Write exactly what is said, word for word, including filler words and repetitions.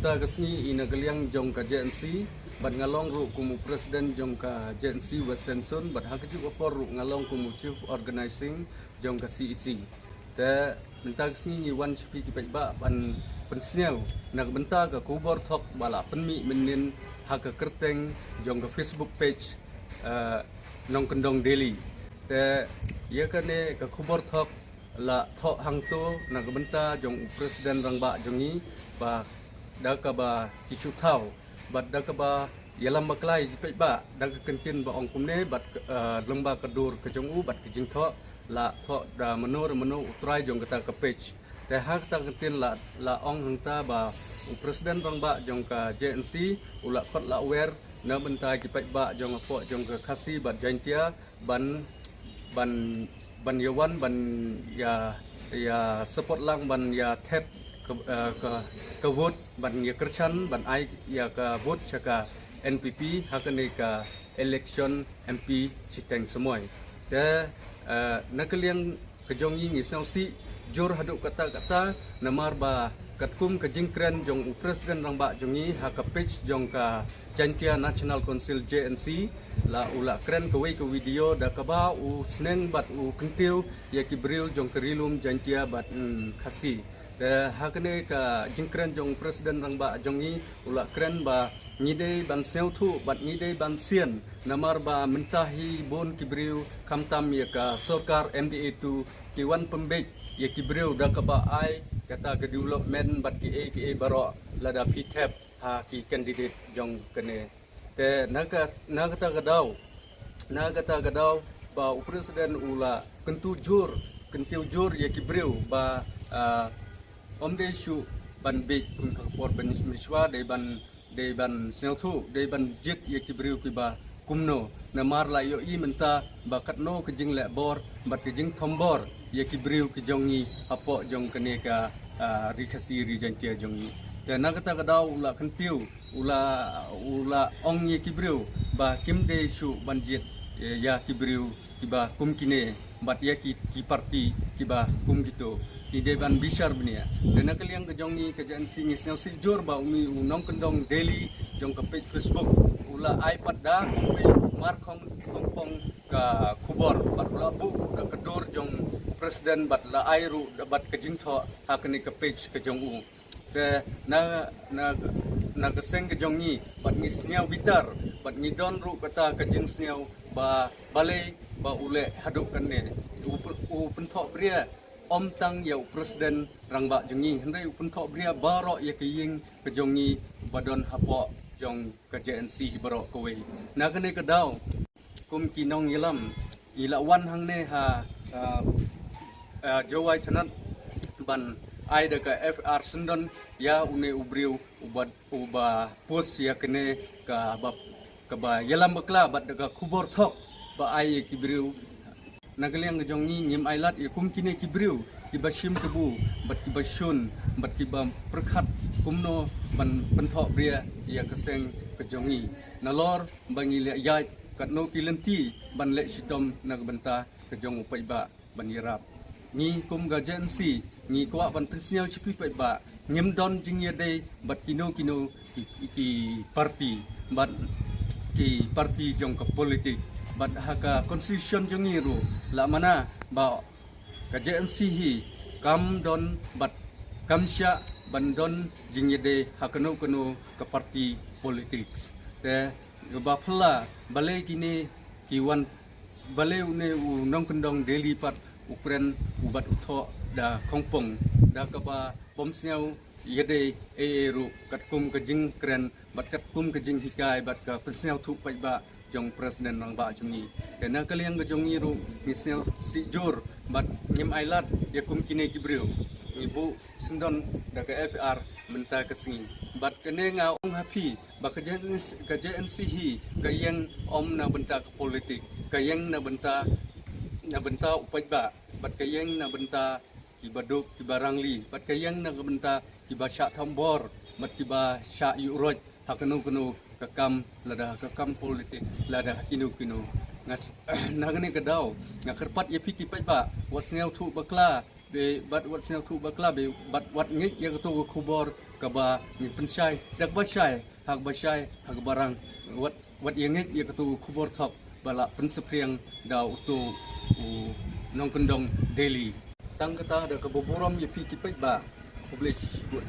Ta ka sngi i na ka liang jong ka J N C, bad nga long ruh kum u president jong ka J N C Western Zone, bad ha ka juh ka por ruh nga long kum u chief organizing jong ka C E C. Te mynta ka sngi ngi wan sha phi ki paidbah ban pynsngew na ka bynta ka khubor thok ba la pynmih mynnin ha ka kyrteng jong ka Facebook page, eh, Nongkyndong Daily. Te ïa kane ka khubor thok la thoh hangto na ka bynta jong u president rangbah jong ngi, ba da kaba ki shu thaw bad da kaba ïalam bakla ïa ki paidbah da ka kyntien ba ong kumne, bad, eh, lyngba ka dur ka jong u bad ka jingthoh la thoh da mano re mano u trai jong kata ka page. Te ha kata ka kyntien la, la ong hangta ba u president rangbah jong ka J N C u la khot la wer na bynta ki paidbah jong hapoh jong ka Khasi bad Jaintia ban, ban, ban ïa wan, ban ïa, ïa support lang, ban ïa thep ka, eh, ka, ka vote, ban ïa kyrshan, ban ai ïa ka vote sha ka N P P ha kane ka election M P shiteng samoi. Te, eh, na ka liang ka jong ngi ngi sngewsih jur haduh katta katta, namar ba katkum ka jingkren jong u president rangbah jong ngi ha ka page jong ka Jaintia National Council, J N C, la u la kren kawei ka video da kaba u sneng bad u kyntiew ïa ki briew jong ka Ri Lum Jaintia bad, mm, Khasi. Te ha kane ka jingkren jong u president rangbah jong ngi u la kren ba ngi dei ban sngewthuh bad ngi dei ban sian, namar ba mynta hi bun ki briew khamtam ïa ka sorkar M D A two ki wan pynbeit ïa ki briew da kaba ai kata ka development bad kiei kiei baroh lada phi thep ha ki candidate jong kane. Te na ka, na kata ka daw, na kata ka daw ba u president u la kyntu jur, kyntiew jur ïa ki briew ba, ah, ym dei shuh ban bieit kum ka por ban mynshuwa, dei ban, dei ban sngewthuh, dei ban jied ïa ki briew kiba kumno, namar la ïohi mynta ba katno ka jingleh bor bad ka jingthombor ïa ki briew ki jong ngi hapoh jong kane ka, ah, Ri Khasi Ri Jaintia jong ngi. Te na kata ka daw u la kyntiew, u la, u la ong ïa ki briew ba kim dei shuh ban jied, eh, ïa ki briew kiba kum kine bad ïa ki, ki parti kiba kum kito. Ngi dei ban bishar bniah. Te na ka liang ka jong ngi ka J N C ngi sngewsih jur ba u mi u Nongkyndong Daily jong ka page Facebook u la ai pat da u mi Markhong Khongpong ka khubor bad u la buh da ka dur jong president bad la ai ruh da bad ka jingthoh ha kane ka page ka jong u. Te na, na, na ka seng ka jong ngi bad ngi sngew bitar bad ngi don ruh kata ka jingsngew ba balei ba u leh haduh kane. U, u pynthoh bria ym tang ïa u president rangbah jong ngi, hynrei u pynthoh bria baroh ïa ka ïing ka jong ngi ba don hapoh jong ka J N C hi baroh kawei. Na kane ka daw kum ki nongïalam ngi la wan hangne ha, ah, ah, Jowai Thanat ban ai da ka F I R syndon ïa une u briew uba, uba post ïa kane kaba, kaba ïalam bakla bad da ka khubor thok ba ai ïa ki briew. Na ka liang ka jong ngi ngim ai lad ïa kum kine ki briew kiba shim kabu bad kiba shun bad kiba pyrkhat kumno ban pynthoh bria ïa ka seng ka jong ngi. Nalor ba ngi leh ïaid katno ki lynti ban leh shitom na ka bynta ka jong u paidbah ban ïarap. Ngi kum ka J N C ngi kwah ban pynsngew sha phi paidbah, ngim don jingïadei bad kino kino ki, ki parti, bad ki parti jong ka politik. Bad ha ka constitution jong ngi ruh la mana ba ka J N C hi kam don bad kam shah ban don jingïadei ha kano kano ka parti politics. Te kaba phylla balei kine ki wan, balei une u Nongkyndong Daily pat u kren u bad u thoh da khongpong da kaba bym sngew ïadei ei ei ruh katkum ka jingkren bad katkum ka jinghikai bad ka pynsngewthuh paidbah jong president rangbah jong ngi. Te na ka liang ka jong ngi ruh ngi sngewsih jur bad ngim ai lad ïa kum kine ki briew. Ngi buh syndon da ka F I R mynta ka sngi. Bad kane nga ong ha phi ba ka J N C, ka J N C hi ka ïeng ym na bynta ka politik, ka ïeng na bynta, na bynta u paidbah, bad ka ïeng na bynta kiba duk kiba rangli, bad ka ïeng na ka bynta kiba shah thombor bad kiba shah ïuh roit ha kano kano ka kam, lada ha ka kam politik lada ha kino kino. Nga s-, na kane ka daw nga kyrpad ïa phi ki paidbah wat sngewthuh bakla Bad wat sngewthuh bakla bad wat ngeit ïa kato ka khubor kaba ngi pynshai da kaba shai ha kaba shai ha kaba rang. Wat wat ïa ngeit ïa kato ka khubor thok ba la pynsaphriang da uto u nongkyndong Delhi. Tang kata da kaba burom ïa phi ki paidbah. Khublei shibun.